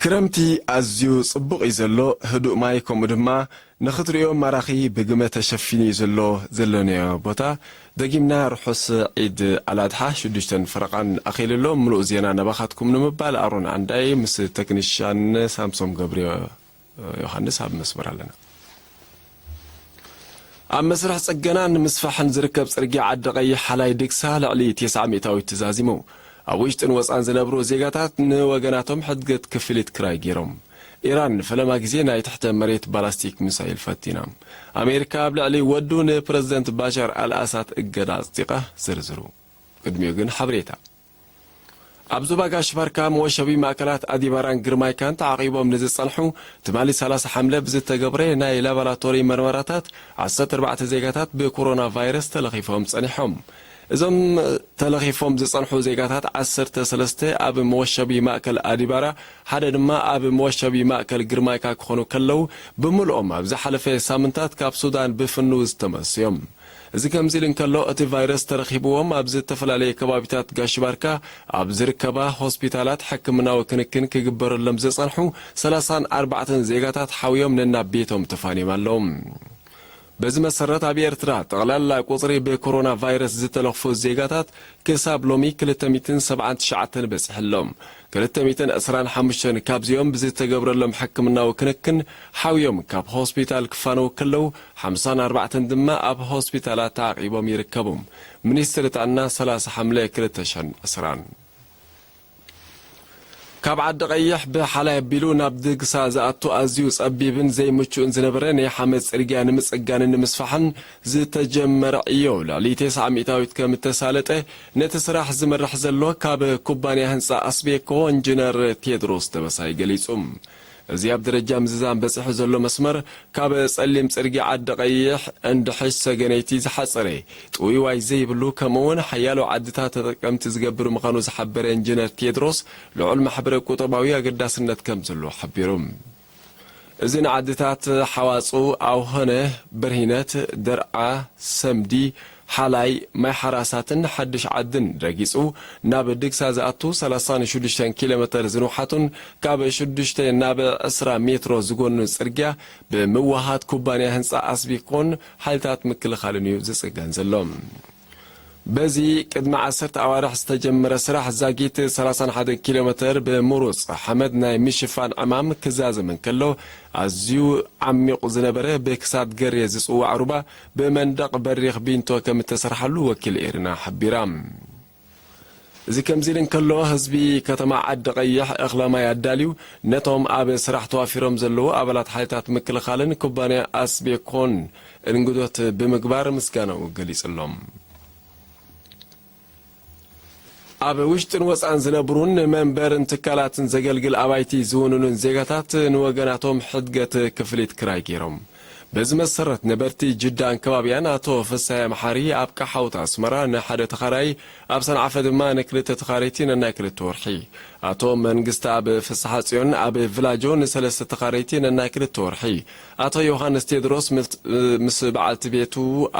ክረምቲ ኣዝዩ ጽቡቕ እዩ ዘሎ፣ ህዱእ ማይ፣ ከምኡ ድማ ንኽትርእዮ ማራኺ ብግመ ተሸፊኑ እዩ ዘሎ። ዘለናዮ ቦታ፣ ደጊምና ርሑስ ዒድ ኣልኣድሓ። ሽዱሽተን ፈረቓን ኣኺሉ ኣሎ። ምሉእ ዜና ናባኻትኩም ንምባል ኣሮን ዓንዳይ ምስ ተክኒሻን ሳምሶም ገብረ ዮሃንስ ኣብ መስመር ኣለና። ኣብ መስርሕ ጽገናን ምስፋሕን ዝርከብ ጽርግያ ዓዲ ቀይሕ ሓላይ ድግሳ ልዕሊ ተስዓ ሚእታዊት ተዛዚሙ። ኣብ ውሽጥን ወጻን ዝነብሩ ዜጋታት ንወገናቶም ሕድገት ክፍሊት ክራይ ገይሮም። ኢራን ንፈለማ ግዜ ናይ ትሕተ መሬት ባላስቲክ ሚሳይል ፈቲና። ኣሜሪካ ኣብ ልዕሊ ወዱ ንፕረዚደንት ባሻር ኣልኣሳድ እገዳ ኣጽዲቓ። ዝርዝሩ ቅድሚኡ ግን ሓበሬታ። ኣብ ዞባ ጋሽ ባርካ መወሸቢ ማእከላት ኣዲባራን ግርማይካን ተዓቒቦም ንዝጸንሑ፣ ትማሊ ሰላሳ ሓምለ ብዝተገብረ ናይ ላቦራቶሪ መርመራታት ዓሰርተ ኣርባዕተ ዜጋታት ብኮሮና ቫይረስ ተለኺፎም ጸኒሖም። እዞም ተለኺፎም ዝጸንሑ ዜጋታት ዓሰርተ ሰለስተ ኣብ መወሸቢ ማእከል ኣዲባራ፣ ሓደ ድማ ኣብ መወሸቢ ማእከል ግርማይካ ክኾኑ ከለዉ፣ ብምልኦም ኣብ ዝሓለፈ ሳምንታት ካብ ሱዳን ብፍኑ ዝተመሱ እዮም። እዚ ከምዚ ኢሉ እንከሎ፣ እቲ ቫይረስ ተረኺብዎም ኣብ ዝተፈላለየ ከባቢታት ጋሽ ባርካ ኣብ ዝርከባ ሆስፒታላት ሕክምናዊ ክንክን ክግበረሎም ዝጸንሑ ሰላሳን ኣርባዕተን ዜጋታት ሓውዮም ነናብ ቤቶም ተፋንዮም ኣለዉ። በዚ መሰረት፣ ኣብ ኤርትራ ጠቕላላ ቁጽሪ ብኮሮና ቫይረስ ዝተለኽፉ ዜጋታት ክሳብ ሎሚ ክልተ ሚእትን ሰብዓን ትሽዓተን በጺሑ ኣሎ። ክልተ ሚእትን ዕስራን ሓሙሽተን ካብዚኦም ብዝተገብረሎም ሕክምናዊ ክንክን ሓውዮም ካብ ሆስፒታል ክፋነዉ ከለዉ፣ ሓምሳን ኣርባዕተን ድማ ኣብ ሆስፒታላት ተዓቒቦም ይርከቡ። ሚኒስትሪ ጥዕና፣ ሰላሳ ሓምለ ክልተ ሽሕን ዕስራን። ካብ ዓዲ ቀይሕ ብሓላይ ኣቢሉ ናብ ድግሳ ዝኣቱ ኣዝዩ ጸቢብን ዘይምቹእን ዝነበረ ናይ ሓመድ ጽርግያ ንምጽጋንን ንምስፋሕን ዝተጀመረ ዕዮ ልዕሊ ተስዓ ሚእታዊት ከም እተሳለጠ ነቲ ስራሕ ዝመርሕ ዘሎ ካብ ኩባንያ ህንጻ ኣስቤኮ ኢንጂነር ቴድሮስ ደበሳይ ገሊጹ። እዚ ኣብ ደረጃ ምዝዛም በጺሑ ዘሎ መስመር፣ ካብ ጸሊም ጽርግያ ዓዲ ቀይሕ እንድሕሽ ሰገነይቲ ዝሓጸረ፣ ጥውይዋይ ዘይብሉ፣ ከምኡ'ውን ሓያሎ ዓድታት ተጠቀምቲ ዝገብር ምዃኑ ዝሓበረ ኢንጂነር ቴድሮስ፣ ልዑል ማሕበረ ቁጠባዊ ኣገዳስነት ከም ዘለዎ ሓቢሩ። እዚ ንዓድታት ሓዋጹ፣ ኣውሆነ፣ በርሂነት፣ ደርዓ፣ ሰምዲ፣ ሓላይ፣ ማይ ሓራሳትን ሓድሽ ዓድን ረጊጹ ናብ ድግሳ ዝኣቱ ሰላሳን ሽዱሽተን ኪሎ ሜተር ዝንውሓቱን ካብ ሽዱሽተ ናብ ዕስራ ሜትሮ ዝጎኑን ጽርግያ ብምውሃድ ኩባንያ ህንጻ ኣስቢኮን ሓይልታት ምክልኻልን እዩ ዝጽገን ዘሎ። በዚ ቅድሚ ዓሰርተ ኣዋርሕ ዝተጀመረ ስራሕ ዛጊት ሰላሳን ሓደን ኪሎ ሜተር ብምሩጽ ሓመድ ናይ ምሽፋን ዕማም ክዛዘም እንከሎ፣ ኣዝዩ ዓሚቑ ዝነበረ ብክሳድ ገሬ ዝጽዋዕ ሩባ ብመንደቕ በሪኽ ቢንቶ ከም እተሰርሓሉ ወኪል ኤሪና ሓቢራ። እዚ ከምዚ ኢሉ እንከሎ፣ ህዝቢ ከተማ ዓዲ ቀይሕ እኽለ ማይ ኣዳልዩ ነቶም ኣብ ስራሕ ተዋፊሮም ዘለዉ ኣባላት ሓይልታት ምክልኻልን ኩባንያ ኣስቤኮን እንግዶት ብምግባር ምስጋናኡ ገሊጹሎም። ኣብ ውሽጥን ወጻን ዝነብሩን ንመንበርን ትካላትን ዘገልግል ኣባይቲ ዝውንኑን ዜጋታት ንወገናቶም ሕድገት ክፍሊት ክራይ ገይሮም። በዚ መሰረት ነበርቲ ጅዳን ከባቢያን ኣቶ ፍስሃየ መሓሪ ኣብ ቀሓውት ኣስመራ ንሓደ ተኻራይ፣ ኣብ ሰንዓፈ ድማ ንክልተ ተኻረይቲ ነናይ ክልተ ወርሒ፣ ኣቶ መንግስተኣብ ፍስሓ ጽዮን ኣብ ቭላጆ ንሰለስተ ተኻረይቲ ነናይ ክልተ ወርሒ፣ ኣቶ ዮሃንስ ቴድሮስ ምስ፣ ምስ በዓልቲ ቤቱ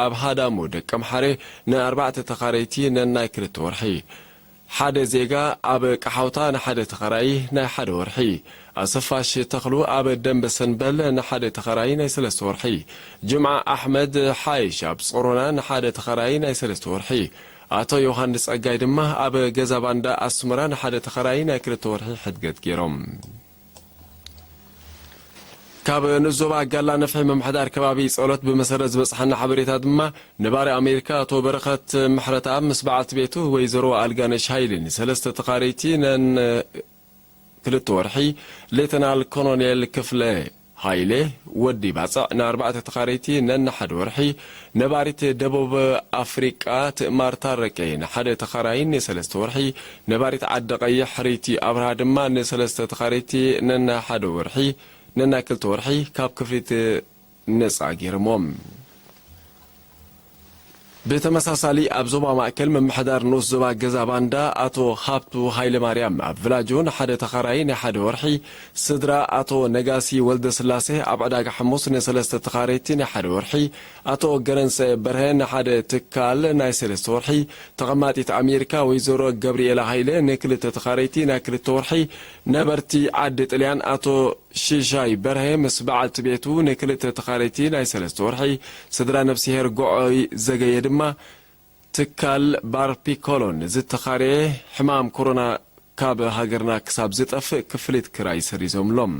ኣብ ሃዳሞ ደቀምሓረ ንኣርባዕተ ተኻረይቲ ነናይ ክልተ ወርሒ፣ ሓደ ዜጋ ኣብ ቀሓውታ ንሓደ ተኻራዪ ናይ ሓደ ወርሒ፣ ኣሰፋሽ ተኽሉ ኣብ ደንበ ሰንበል ንሓደ ተኻራዪ ናይ ሰለስተ ወርሒ፣ ጅምዓ ኣሕመድ ሓይሽ ኣብ ጾሮና ንሓደ ተኻራዪ ናይ ሰለስተ ወርሒ፣ ኣቶ ዮሃንስ ጸጋይ ድማ ኣብ ገዛ ባንዳ ኣስመራ ንሓደ ተኻራዪ ናይ ክልተ ወርሒ ሕድገት ገይሮም። ካብ ንዞባ ጋላ ነፍሒ ምምሕዳር ከባቢ ጸሎት ብመሰረት ዝበጽሓና ሓበሬታ ድማ፣ ነባሪ ኣሜሪካ ኣቶ በረኸት ምሕረተኣብ ምስ በዓልቲ ቤቱ ወይዘሮ ኣልጋነሽ ሃይለ ንሰለስተ ተኻረይቲ ነን ክልተ ወርሒ፣ ሌተናል ኮሎኔል ክፍለ ሃይለ ወዲ ባጽዕ ንኣርባዕተ ተኻረይቲ ነንሓደ ወርሒ፣ ነባሪት ደቡብ ኣፍሪቃ ትእማር ታረቀ ንሓደ ተኻራዪ ንሰለስተ ወርሒ፣ ነባሪት ዓዲ ቀይሕ ሪቲ ኣብርሃ ድማ ንሰለስተ ተኻረይቲ ነንሓደ ወርሒ፣ ነናይ ክልተ ወርሒ ካብ ክፍሊት ነጻ ገይሮምዎም። ብተመሳሳሊ፣ ኣብ ዞባ ማእከል ምምሕዳር ንኡስ ዞባ ገዛ ባንዳ ኣቶ ሃብቱ ሃይለማርያም ኣብ ቭላጆ ንሓደ ተኻራዪ ናይ ሓደ ወርሒ፣ ስድራ ኣቶ ነጋሲ ወልደስላሴ ኣብ ዕዳጋ ሓሙስ ንሰለስተ ተኻረይቲ ናይ ሓደ ወርሒ፣ ኣቶ ገረንሰ በርሀ ንሓደ ትካል ናይ ሰለስተ ወርሒ፣ ተቐማጢት ኣሜሪካ ወይዘሮ ገብርኤላ ሃይለ ንክልተ ተኻረይቲ ናይ ክልተ ወርሒ፣ ነበርቲ ዓዲ ጥልያን ኣቶ ሽሻይ በርሀ ምስ በዓልቲ ቤቱ ንክልተ ተኻረይቲ ናይ ሰለስተ ወርሒ፣ ስድራ ነፍስሄር ጎዖይ ዘገየ ድማ ትካል ባርፒኮሎን ዝተኻረየ ሕማም ኮሮና ካብ ሃገርና ክሳብ ዝጠፍእ ክፍሊት ክራይ ሰሪዞምሎም።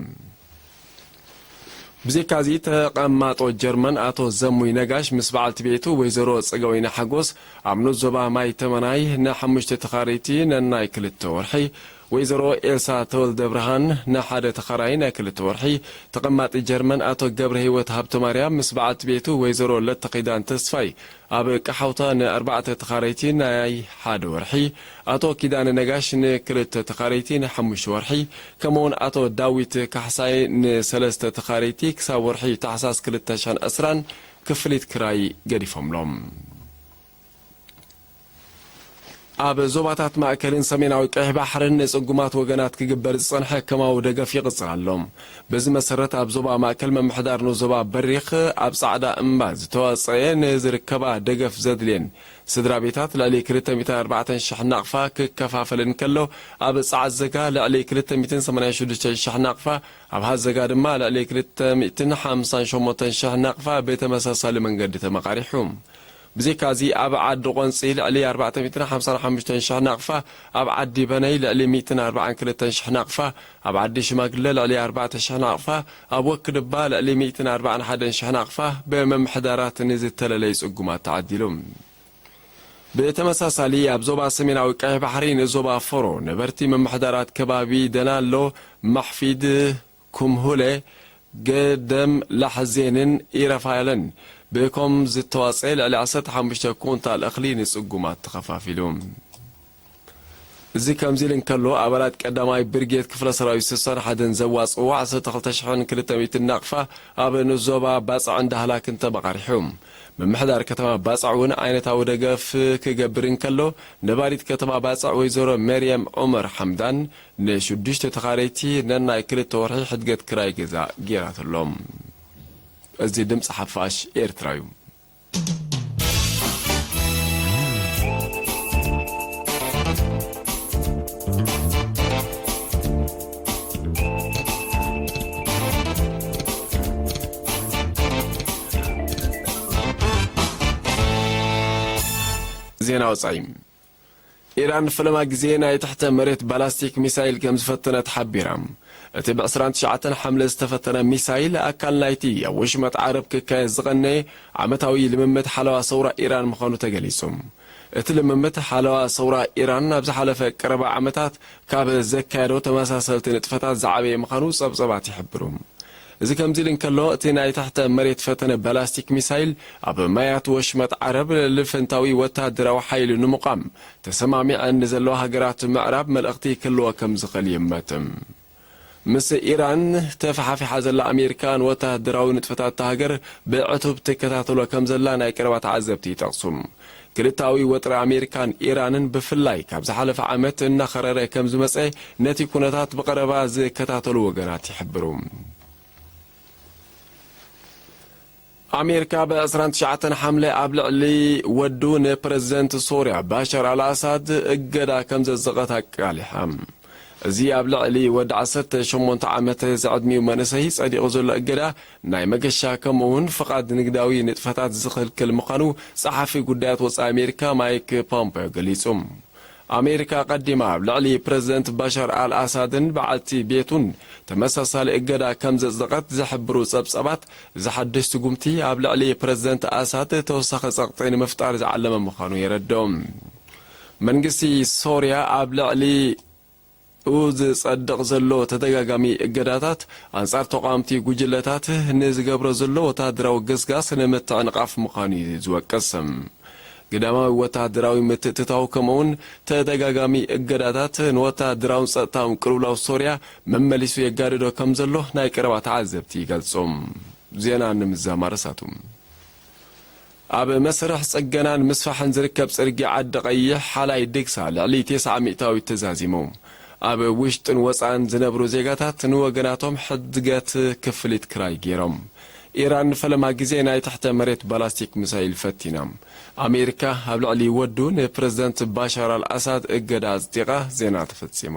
ብዘይካዚ ተቐማጦ ጀርመን ኣቶ ዘሙይ ነጋሽ ምስ በዓልቲ ቤቱ ወይዘሮ ጸገወይኒ ሓጎስ ኣብ ንኡስ ዞባ ማይ ተመናይ ንሓሙሽተ ተኻረይቲ ነናይ ክልተ ወርሒ፣ ወይዘሮ ኤልሳ ተወልደ ብርሃን ንሓደ ተኻራይ ናይ ክልተ ወርሒ፣ ተቐማጢ ጀርመን ኣቶ ገብረ ህይወት ሃብተ ማርያም ምስ በዓልቲ ቤቱ ወይዘሮ ለተኺዳን ተስፋይ ኣብ ቀሓውታ ንኣርባዕተ ተኻረይቲ ናይ ሓደ ወርሒ፣ ኣቶ ኪዳነ ነጋሽ ንክልተ ተኻረይቲ ንሓሙሽተ ወርሒ፣ ከምኡውን ኣቶ ዳዊት ካሕሳይ ንሰለስተ ተኻረይቲ ክሳብ ወርሒ ታሕሳስ ክልተ ሽሕን ዕስራን ክፍሊት ክራይ ገዲፎምሎም። ኣብ ዞባታት ማእከልን ሰሜናዊ ቀይሕ ባሕርን ንጽጉማት ወገናት ክግበር ዝጸንሐ ከማዊ ደገፍ ይቕጽል ኣሎ። በዚ መሰረት፣ ኣብ ዞባ ማእከል ምምሕዳር ንኡስ ዞባ በሪኽ ኣብ ጻዕዳ እምባ ዝተዋጸየ ንዝርከባ ደገፍ ዘድልየን ስድራ ቤታት ልዕሊ ክልተ ሚእትን ኣርባዕተን ሽሕ ናቕፋ ክከፋፈል እንከሎ፣ ኣብ ጻዕዘጋ ልዕሊ ክልተ ሚእትን ሰማንያን ሽዱሽተን ሽሕ ናቕፋ፣ ኣብ ሃዘጋ ድማ ልዕሊ ክልተ ሚእትን ሓምሳን ሸሞንተን ሽሕ ናቕፋ ብተመሳሳሊ መንገዲ ተመቓሪሑ። ብዘይካዚ፣ ኣብ ዓዲ ቆንጺ ልዕሊ ኣርባዕተ ሚእትን ሓምሳን ሓሙሽተን ሽሕ ናቕፋ፣ ኣብ ዓዲ በነይ ልዕሊ ሚእትን ኣርባዓን ክልተን ሽሕ ናቕፋ፣ ኣብ ዓዲ ሽማግለ ልዕሊ ኣርባዕተ ሽሕ ናቕፋ፣ ኣብ ወክድባ ልዕሊ ሚእትን ኣርባዓን ሓደን ሽሕ ናቕፋ ብምምሕዳራት ንዝተለለዩ ጽጉማት ተዓዲሉ። ብተመሳሳሊ፣ ኣብ ዞባ ሰሜናዊ ቀይሕ ባሕሪ ንዞባ ፎሮ ነበርቲ ምምሕዳራት ከባቢ ደናሎ፣ ማሕፊድ፣ ኩምሁለ፣ ገደም ላሕዜንን ኢረፋለን ብኮም ዝተዋጸ ልዕሊ ዓሰርተ ሓሙሽተ ኩንታል እኽሊ ንጽጉማት ተኸፋፊሉ። እዚ ከምዚ ኢሉ እንከሎ፣ ኣባላት ቀዳማይ ብርጌድ ክፍለ ሰራዊት ስሳን ሓደን ዘዋጽእዎ ዓሰርተ ክልተ ሽሕን ክልተ ሚእትን ናቕፋ ኣብ ንዞባ ባጽዕን ዳህላክን ተመቓሪሑ። ምምሕዳር ከተማ ባጽዕ እውን ዓይነታዊ ደገፍ ክገብር እንከሎ፣ ነባሪት ከተማ ባጽዕ ወይዘሮ መርየም ዑመር ሓምዳን ንሽዱሽተ ተኻረይቲ ነናይ ክልተ ወርሒ ሕድገት ክራይ ገዛ ገይራትሎም። እዚ ድምፂ ሓፋሽ ኤርትራ እዩ። ዜና ወጻኢ። ኢራን ፈለማ ግዜ ናይ ትሕተ መሬት ባላስቲክ ሚሳይል ከም ዝፈተነት ሓቢራ። እቲ ብ ዕስራን ትሽዓተን ሓምለ ዝተፈተነ ሚሳይል ኣካል ናይቲ ኣብ ወሽመጥ ዓረብ ክካየድ ዝቐነየ ዓመታዊ ልምምድ ሓለዋ ሰውራ ኢራን ምዃኑ ተገሊጹ። እቲ ልምምድ ሓለዋ ሰውራ ኢራን ኣብ ዝሓለፈ ቀረባ ዓመታት ካብ ዘካየዶ ተመሳሰልቲ ንጥፈታት ዝዓበየ ምዃኑ ጸብጸባት ይሕብሩ። እዚ ከምዚ ኢሉ እንከሎ፣ እቲ ናይ ትሕተ መሬት ፈተነ ባላስቲክ ሚሳይል ኣብ ማያት ወሽመጥ ዓረብ ልፍንታዊ ወተሃደራዊ ሓይሊ ንምቋም ተሰማሚዐን ንዘለዋ ሃገራት ምዕራብ መልእኽቲ ክህልዎ ከም ዝኽእል ይእመት። ምስ ኢራን ተፈሓፊሓ ዘላ ኣሜሪካ ንወተሃደራዊ ንጥፈታት እታ ሃገር ብዕቱብ ትከታተሎ ከም ዘላ ናይ ቀረባ ተዓዘብቲ ይጠቕሱ። ክልተኣዊ ወጥሪ ኣሜሪካን ኢራንን ብፍላይ ካብ ዝሓለፈ ዓመት እናኸረረ ከም ዝመጸ ነቲ ኩነታት ብቐረባ ዝከታተሉ ወገናት ይሕብሩ። ኣሜሪካ ብ ዕስራን ትሽዓተን ሓምለ ኣብ ልዕሊ ወዱ ንፕረዚደንት ሶርያ ባሻር ኣልኣሳድ እገዳ ከም ዘጽደቐት ኣቃሊሓ። እዚ ኣብ ልዕሊ ወዲ ዓሰርተ ሸሞንተ ዓመት ዝዕድሚኡ መንእሰይ ጸዲቑ ዘሎ እገዳ ናይ መገሻ ከምኡ እውን ፍቓድ ንግዳዊ ንጥፈታት ዝኽልክል ምዃኑ ጸሓፊ ጉዳያት ወጻኢ ኣሜሪካ ማይክ ፖምፔዮ ገሊጹ። ኣሜሪካ ቀዲማ ኣብ ልዕሊ ፕረዚደንት ባሻር ኣል ኣሳድን በዓልቲ ቤቱን ተመሳሳሊ እገዳ ከም ዘጽደቐት ዝሕብሩ ጸብጻባት፣ እዚ ሓድሽ ስጉምቲ ኣብ ልዕሊ ፕረዚደንት ኣሳድ ተወሳኺ ጸቕጢ ንምፍጣር ዝዓለመ ምዃኑ የረድኦ። መንግስቲ ሶርያ ኣብ ልዕሊ ኡ ዝጸድቕ ዘሎ ተደጋጋሚ እገዳታት ኣንጻር ተቓወምቲ ጉጅለታት ንዝገብሮ ዘሎ ወተሃደራዊ ገስጋስ ንምትዕንቓፍ ምዃኑ እዩ ዝወቅስ። ግዳማዊ ወተሃደራዊ ምትእትታው ከምኡውን ተደጋጋሚ እገዳታት ንወተሃደራውን ጸጥታውን ቅልውላው ሶርያ መመሊሱ የጋድዶ ከም ዘሎ ናይ ቀረባ ተዓዘብቲ ይገልጹ። ዜና ንምዝዛም ኣርእስታቱ። ኣብ መስርሕ ጽገናን ምስፋሕን ዝርከብ ጽርግያ ዓዲ ቀይሕ ሓላይ ድግሳ ልዕሊ ተስዓ ሚእታዊት ተዛዚሙ። ኣብ ውሽጥን ወጻእን ዝነብሩ ዜጋታት ንወገናቶም ሕድገት ክፍሊት ክራይ ገይሮም። ኢራን ንፈለማ ግዜ ናይ ትሕተ መሬት ባላስቲክ ሚሳይል ፈቲና። ኣሜሪካ ኣብ ልዕሊ ወዱ ንፕረዚደንት ባሻር ኣልኣሳድ እገዳ ኣጽዲቓ። ዜና ተፈጺሙ።